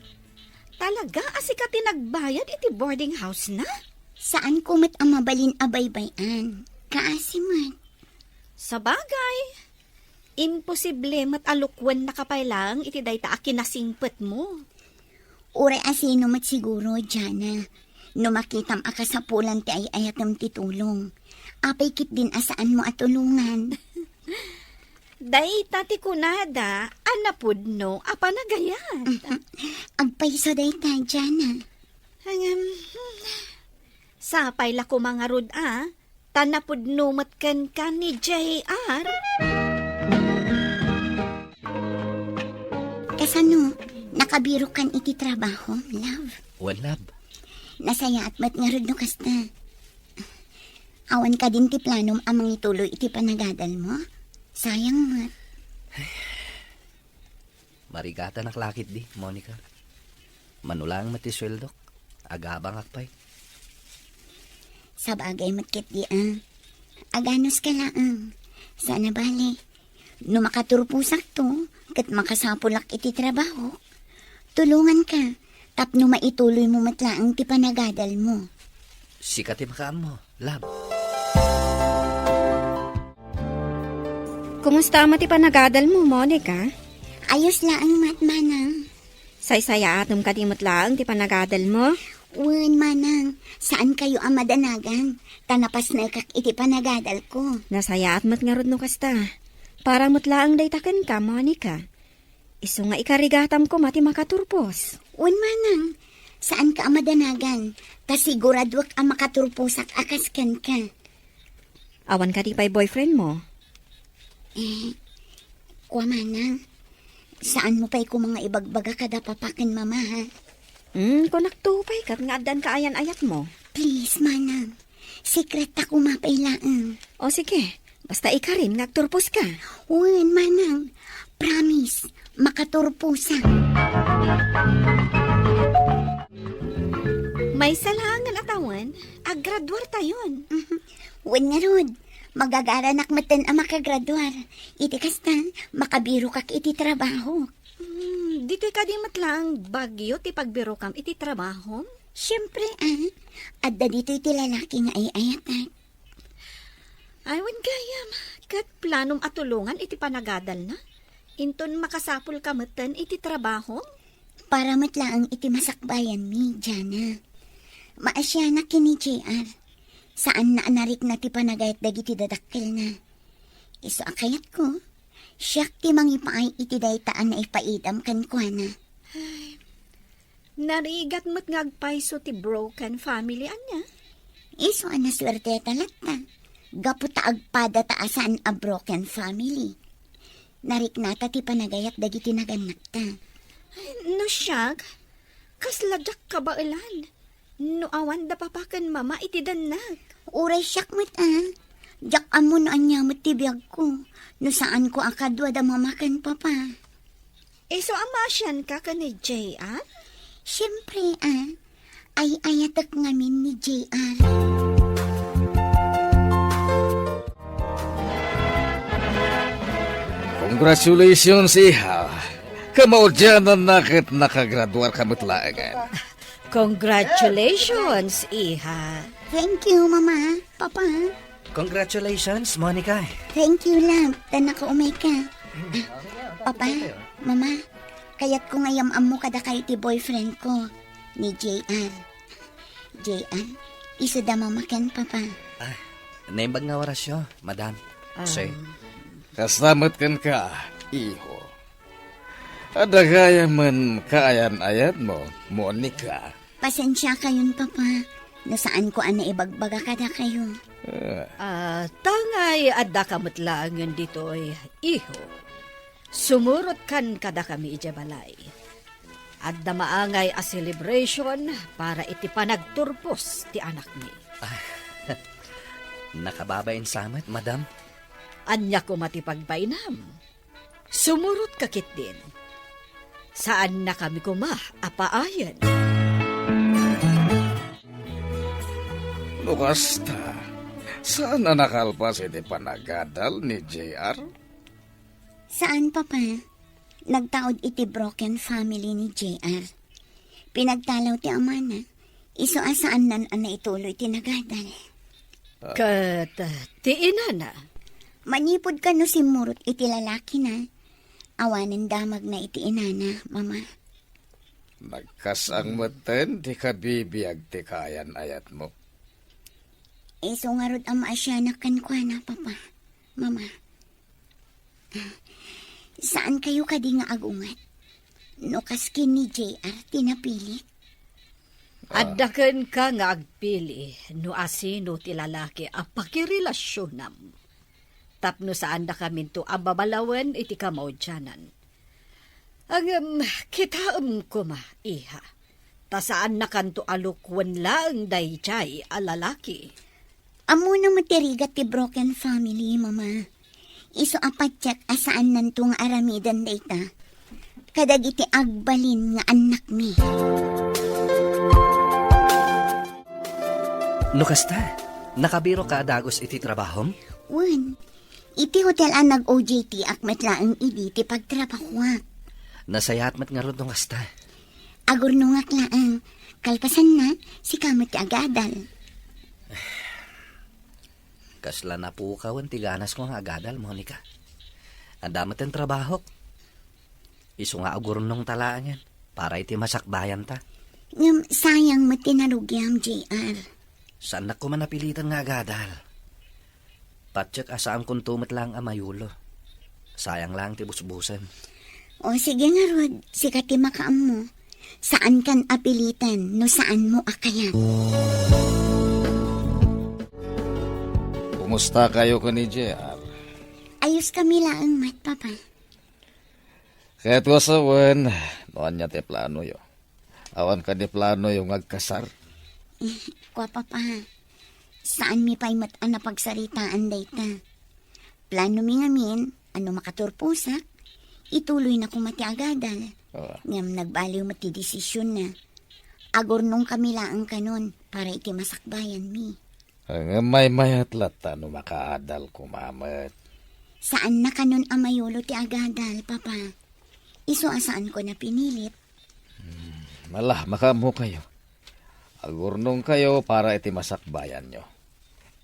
Talaga a sika ti nagbayad iti boarding house na? Saanko met a mabalin a baybay-an. Kaasi met. Sabagay, imposible met a lukuennaka pay laeng iti dayta a kinasingpetmo. Uray a sino met siguro, Jana. No makitam a kasapulan ti ay-ayatem ti tulong, apay ketdin a saanmo a tulongan? Dayta ti kunada a napudno a panagayat. Agpayso dayta, Jana. Ngem, sapay la koma ngarud a, ta napudno met kenka ni J R. Kasano, nakabirokan iti trabaho, love? Wen, love. Nasayaat met ngarud no kasta. Awan kadin ti planom a mangituloy iti panagadalmo? Sayang met. Marigatanak la ketdi, Monica. Mano laeng met ti sueldok, agabangak pay. Sabagay met ketdi a. Aganuska laeng. Saan a bale, no makaturposakto, ket makasapulak iti trabahok, tulonganka tapno maituloymo met laeng ti panagadalmo. Sika ti makaammo, love. Kumusta met ti panagadalmo, Monica? Ayos laeng met, manang. Saysayaatem kadi met laeng ti panagadalmo? Wen, manang. Saankayo a madanagan, ta napasnekak iti panagadalko. Nasayaat met ngarud no kasta. Para met laeng dayta kenka, Monica. Isu nga ikarigatam koma ti makaturpos. Wen, manang. Saanka a madanagan, ta siguraduak a makaturposak a kas kenka. Awan kadi pay boyfriendmo? Eh, kua, manang. Saanmo pay koma nga ibagbaga kada papa ken mama, ha? Hmm, kunakto pay ket nga addan kaayan-ayatmo. Please, manang. Secret ta koma pay laeng. O sige, basta ikarim nga agturposka. Wen, manang. Promise, makaturposak. Maysa laengen a tawen, aggraduartayon. Mhm. Wen ngarud, magagaranak metten a makagraduar. Iti kasta, makabirokak iti trabaho. Hmm, ditoy kadi met laeng bagyo ti pagbirokam iti trabahom? Siempre, ah. Adda ditoy ti lalaki nga ay-ayatak. Ay, wen gayam, ket planom a tulongan iti panagadalna? Inton makasapulka metten iti trabahom? Para met laeng iti masakbayanmi, Jana. Maasianak ken ni J R. Saanna a narikna ti panagayat dagiti dadakkelna. Isu a kayatko, siak ti mangipaay iti dayta a naipaayam kenkuana. Ay, narigat met nga agpayso ti broken family, ania? Isu a nasuerteta latta. Gapu ta agpadata a saan a broken family. Nariknata ti panagayat dagiti nagannakta. Ay, no siak, kasla diak kabaelan. No awan da papa ken mama iti dannag. Uray siak met, ah. Diak ammo no ania met ti biagko. No saanko a kadua da mama ken papa. Isu a maasianka ken ni J R? Siempre, ah. Ay-ayatek ngamin ni J R. Congratulations, iha. Kamaudiananna ket nakagraduarka met laengen. Congratulations, iha. Thank you, Mama, Papa. Congratulations, Monica. Thank you, love, ta nakaumayka. Ah, Papa, Mama, kayatko nga iyam-ammo kadakayo ti boyfriend ko, ni J R. J R, isuda Mama ken Papa. Ah, naimbag nga orasyo, Madam. Ah. Sir. Kasta met kenka, iho. Adda gayamen kaayan-ayatmo, Monica. Pasensiakayon, Papa, no saanko a naibagbaga kadakayo. Ah. Ah, tangay addaka met laengen ditoy, iho. Sumurotkan kadakami idiay balay. Adda maangay a celebration para iti panagturpos ti anakmi. Ah, nakababain sa met, Madam. Ania koma ti pagbainam? Sumurotka ketdin. Saannakami koma a paayen. No kasta, saan a nakalpas iti panagadal ni J R? Saan, Papa. Nagtaud iti broken family ni J R. Pinagtalaw ti amana. Isu a saannan a naituloy ti nagadal. Ket, ah, ti inana? Manipud kano simmurot iti lalakina, awanen damagna iti inana, Mama. Nagkas-ang metten ti kabibiag ti kaayan-ayatmo. Isu ngarud a maasianak kenkuana, Papa, Mama. Saan kayo kadi nga agunget? No kas ken ni J R ti napilik? Ah. Adda kenka nga agpili no asino ti lalaki a pakirelasionam. Tapno saandakaminto a babalawen iti kamaudianan. Ngem, kitaem koma, iha, ta saannakanto a lukwen laeng daydiay a lalaki. Ammona met ti rigat ti broken family, Mama. Isu a patiek a saannanto nga aramiden dayta kadagiti agbalin nga annakmi. No kasta, nakabiroka a dagus iti trabahom? Wen, iti hotel a nag-O J T-ak met laeng idi ti pagtrabahoak. Nasayaat met ngarud no kasta. Agurnongak laeng. Kalpasanna, sika met ti agadal. Kasla napukawen ti ganasmo nga agadal, Monica. Adda met ti trabahok. Isu nga agurnongta laengen para iti masakbayanta. Ngem sayang met ti narugiam, J R. Saannak koma napilitan nga agadal. Patiek a saankonto met laeng a mayulo. Sayang laeng ti busbusem. O, sige ngarud, sika ti makaammo. Saankan a pilitan no saanmo a kayat. Kumusta kayo ken ni J R? Ayuskami laeng met, Papa. Ket wen, no ania ti planoyo? Awan kadi planoyo nga agkasar? Kua, Papa, saanmi pay met a napagsaritaan dayta. Planomi ngamin a no makaturposak, ituloyna koma ti agadal. Ah. Ngem nagbaliw met ti desisionna. Agurnongkami laeng kanon para iti masakbayanmi. Ngem maymayat latta no makaadal koma met. Saanna kanon a mayulo ti agadal, Papa. Isu a saanko a pinilit. Hmm, ala, makaammokayo. Agurnongkayo para iti masakbayanyo.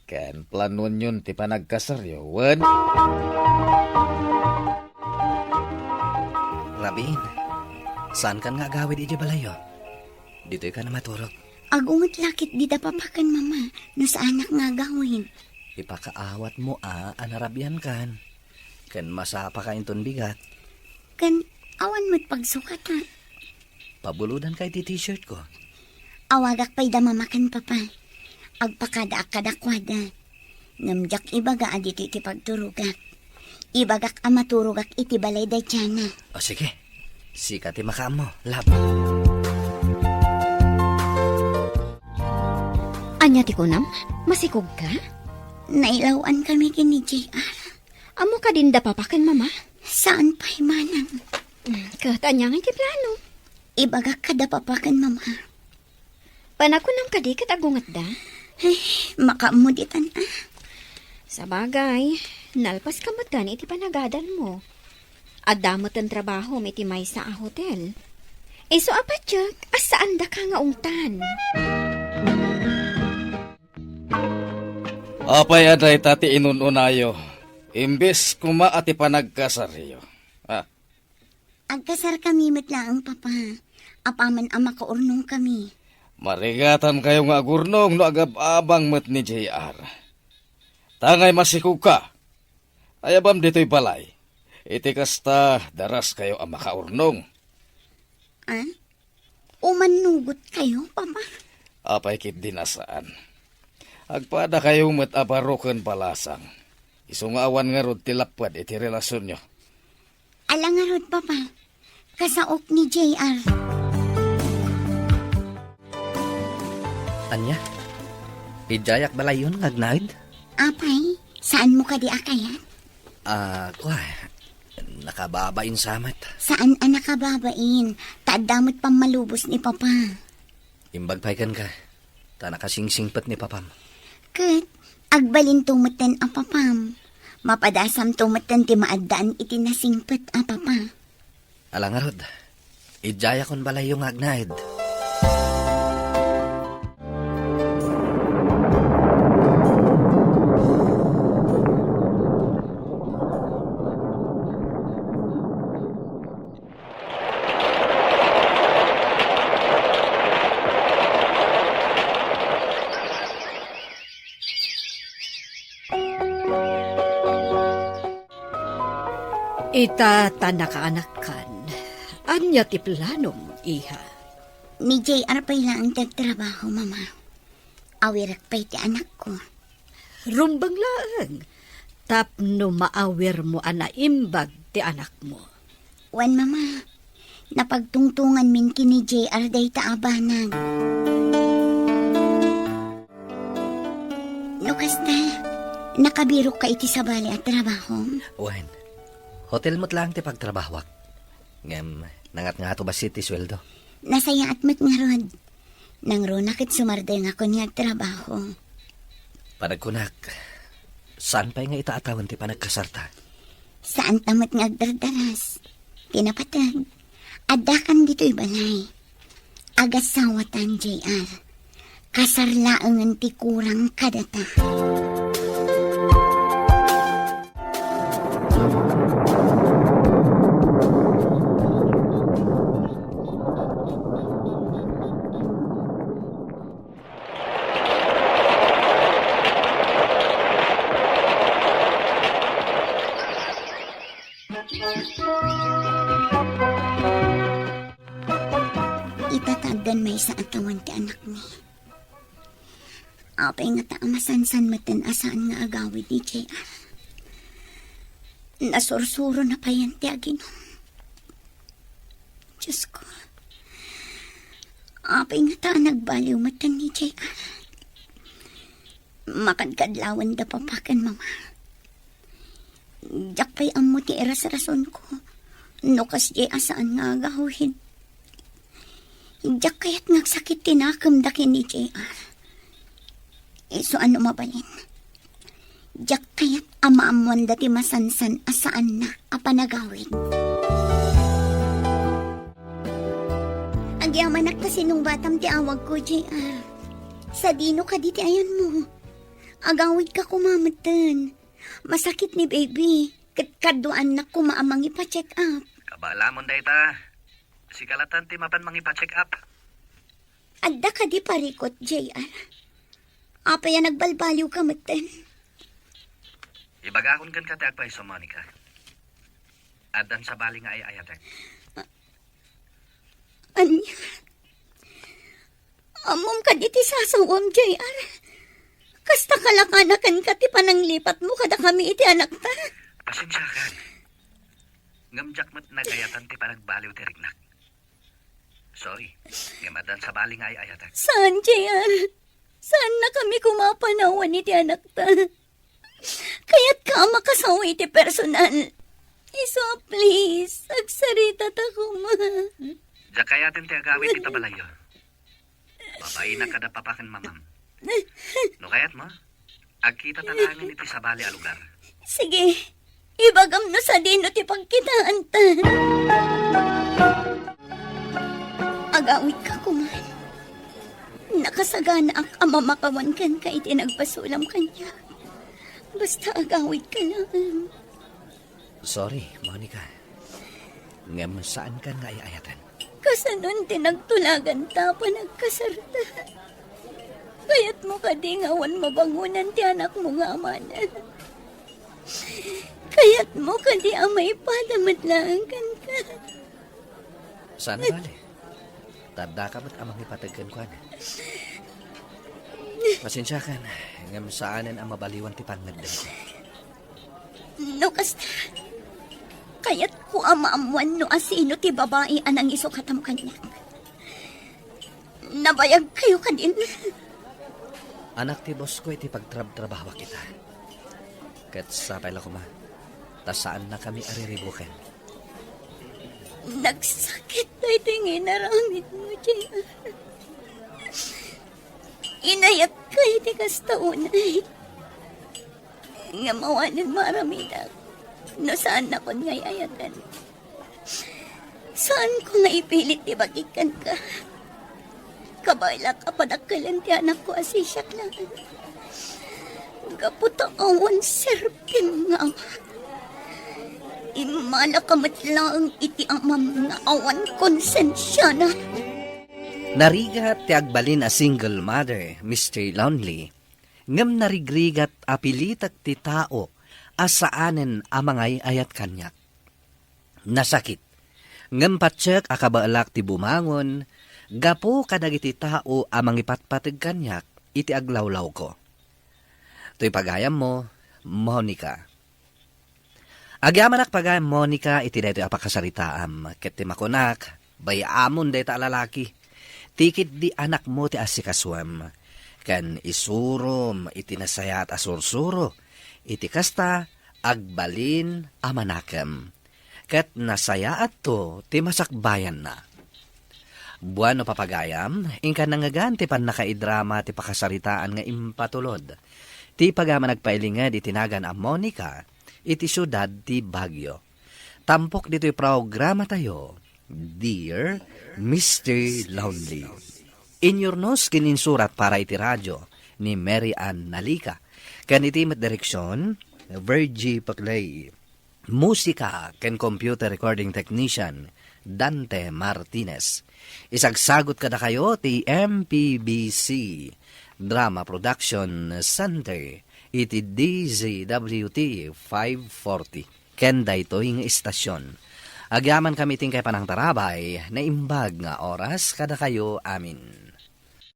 Ken planuenyon ti panagkasaryo, wen? Rabin, saankan nga agawid idiay balayyo? Ditoykan a maturog. Agunget la ket dida Papa ken Mama no saanak nga agawid. Ipakaawatmo a, a narabiankan. Ken masapaka inton bigat. Ken awan met pagsukata. Pabulodanka iti t-shirt ko. Awagak pay da Mama ken Papa. Agpakadaak kadakuada. Ngem diak ibaga a ditoy ti pagturogak. Ibagak a maturogak iti balay da Diana. O sige. Sika ti makaammo, love. Ania ti kunam? Masikogka? Nailaw-ankami ken ni J R. Ammo kadin da Papa ken Mama? Saan pay manang. Mm, ket ania ngay ti plano? Ibagak kada Papa ken Mama. Panakunam kadi ket agungetda? Ay, makaammo ditan a. Sabagay, nalpaska met gani iti panagadalmo. Adda met ti trabahom iti maysa a hotel. Isu a patiek a saandaka nga ungtan. Apay a dayta ti inun-unayo, imbes koma a ti panagkasaryo? Ah. Agkasarkami met laeng, Papa, apaman a makaurnongkami. Marigatankayo nga agurnong no agab-abang met ni J R. Tangay masikogka. Ayabam ditoy balay. Iti kasta, daraskayo a makaurnong. Ah? Umannugotkayo, Papa? Apay ketdi a saan. Agpadakayo met a baro ken balasang. Isu nga awan ngarud ti lapped iti relasionyo. Ala ngarud, Papa. Kasaok ni J R. Ania? Idiayak balayyon nga agnaed? Apay, saanmo kadi a kayat? Ah, kua, nakababain sa met. Saan a nakababain? Ta adda met pammalubos ni Papa. Imbag pay kenka, ta nakasingsingpet ni Papam. Ket, agbalinto metten a Papam. Mapadasamto metten ti maaddaan iti nasingpet a Papa. Ala ngarud, idiayakon balayyo nga agnaed. Ita ta nakaanakkan, ania ti planom, iha? Ni J R pay laeng ti agtrabaho, Mama. Awirek pay ti anakko. Rumbeng laeng tapno maawirmo a naimbag ti anakmo. Wen, Mama, napagtungtonganmin ken ni J R dayta a banag. No kasta, nakabirokka iti sabali a trabahom? Wen, hotel met laeng ti pagtrabahoak. Ngem, nangatngato bassit ti sueldo. Nasayaat met ngarud. Nangruna ket sumardengakon nga agtrabaho. Panagkunak, saan pay nga ita a tawen ti panagkasarta? Saanta met nga agdardaras. Ti napateg, addakan ditoy balay. Agasawatan, J R. Kasar laengen ti kurang kadata. Ita ta addan maysa a tawen ti anakmi. Apay ngata a masansan metten a saan nga agawid ni J R? Nasursurona payen ti aginom. Diosko, apay ngata a nagbaliw metten ni J R? Makadkadlawenda papa ken mama. Diak pay ammo ti irasrasonko no kasdiay a saan nga agawid. Diak kayat nga agsakit ti nakemda ken ni J R. Isu a no mabalin, diak kayat a maammoanda ti masansan a saanna a panagawid. Agyamanak ta sinungbatam ti awagko, J R. Sadino kadi ti ayanmo? Agawidka koma metten. Masakit ni baby, ket kaduaannak koma a mangipa-check up. Kabaelamon dayta. Sika latta ti mapan mangipa-check up. Adda kadi parikut, J R? Apay a nagbalbaliwka metten? Ibagakon kenka ti agpayso, Monica. Addan sabali nga ay-ayatek. A-, ania? Ammom kadi ti sasawam, J R? Kasta kalakanakenka ti pananglipatmo kadakami iti anakta? Pasensiakan. Ngem diak met nagayatan ti panagbaliw ti riknak. Sorry, ngem addan sabali nga ay-ayatek. Saan, J R? Saannakami koma a panawan iti anakta. Kayatka a makasawi iti personal. Isu a, please, agsaritada koma. Diak kayaten ti agawid ita balayyo. Babainak kada papa ken mamam. No kayatmo, agkitata laengen iti sabali a lugar. Sige, ibagam no sadino ti pagkitaanta. Agawidka koma. Nakasaganaak a mamakawan kenka iti nagpasulam kaniak. Basta agawidka laeng. Sorry, Monica. Ngem saankan nga ay-ayaten. Kasanon ti nagtulaganta a panagkasarta? Kayatmo kadi nga awan mabangonan ti anakmo nga amana? Kayatmo kadi a maipada met laeng kenka? Saan a bale. Ta addaka met a mangipateg kenkuana. Pasensiakan, ngem saanen a mabaliwan ti pangngeddengko. No kasta, kayatko a maammoan no asino ti babai a nangisukatam kaniak. Nabayagkayo kadin? Anak ti bossko iti pagtrabtrabahoak ita. Ket sapay la koma, ta saannakami a riribuken. Nagsakit daytoy nga inaramidmo, J R. Inayatka iti kasta unay. Ngem awanen maaramidak no saannakon nga ay-ayaten. Saanko nga ipilit ti bagik kenka. Kabaelak a padakkelen ti anakko a sisiak laeng. Gapu ta awan serbi nga ama. Immalaka met laeng iti amam nga awan konsensiana. Narigat ti agbalin a single mother, Mister Lonely, ngem narigrigat a pilitek ti tao a saanen a mangay-ayat kaniak. nasakit. Ngem patiek a kabaelak ti bumangon gapu kadagiti tao a mangipatpateg kaniak iti aglawlawko. Toy pagayammo, Monica. Agyamanak pagayam, Monica, iti daytoy a pakasaritaam, ket ti makunak, bay-amon dayta a lalaki. Ti ketdi anakmo ti asikasoem, ken isurom iti nasayaat a sursuro. Iti kasta, agbalin a manakem. Ket nasayaatto ti masakbayanna. Bueno, papagayam, inka nangngegan ti pannakaidrama ti pakasaritaan nga impatulod. Ti pagayam a nagpailinged iti nagan a Monica iti siudad ti Baguio. Tampok ditoy programatayo, Dear Mister Lonely. Inyurnos ken insurat para iti radio ni Mary Ann Nalica. Ken iti met direksion, Virgie Paclay. Musika ken computer recording technician, Dante Martinez. Isagsagut kadakayo ti M P B C Drama Production Center iti D Z W T five forty. Ken daytoy nga istasyon, agyamankami ti inkay panangtarabay, naimbag nga oras kadakayo amin.